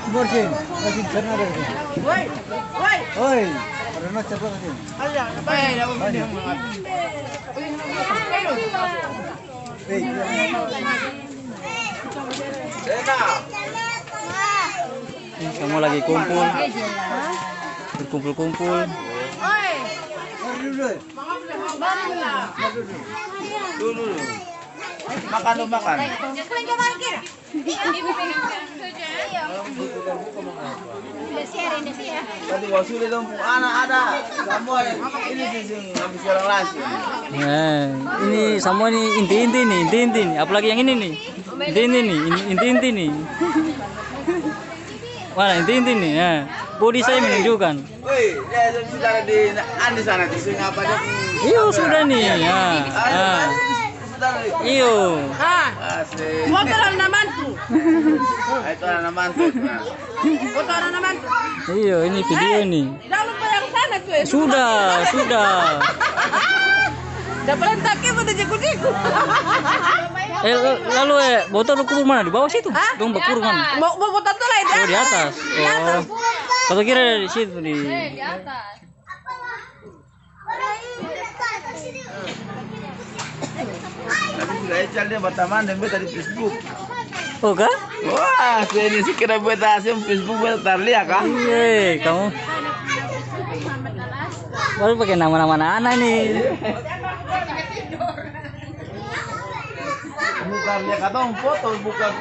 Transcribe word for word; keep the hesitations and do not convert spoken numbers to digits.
Borsin, borsin, sana ada borsin. Woi, woi. Oi, ada nasi apa lagi? Ada, apa ya? Banyak. Hei, iya. Ini semua lagi kumpul. Berkumpul-kumpul. Dulu, dulu. Makan, dong, makan. Tadi waktu dia dong pung ana ada, samua ini seng, seng habis orang langsung. Nah, ini samua ni inti-inti ni, inti-inti ni. Apalagi yang ini ni. Inti-inti ni, in-, inti-inti ni. Mana inti-inti ni? Ya. Bodi saya menunjukkan. Woi, dia sudah di Andi sana, di sini apa dia? Iyo, sudah ni. Ya. Ah, sudah ni. Iyo. Ah. Asik. Motor anak mantu. Ah, itu anak mantu. Motor anak mantu. Iyo, ini video ni. Jangan lupa yang sana tuh, ya. Sudah, sudah. Dapat lagi pada jago-jago. Eh, la-, lalu, eh, botol kubur mana? Di bawah situ? Hah? Dong bakubur mana? Mau, mau botol tuh lain, di atas. Oh, di atas. Di atas. Oh. Kata kira dari situ, di. Eh, di atas. Tapi si Rachel dia berteman deng beta di Facebook. Oh, ka? Wah, se ini se kira beta se Facebook beta tar lia ka? Iya, kamu. Baru pake nama-nama ana ni. Bukan dia katong foto, bukan.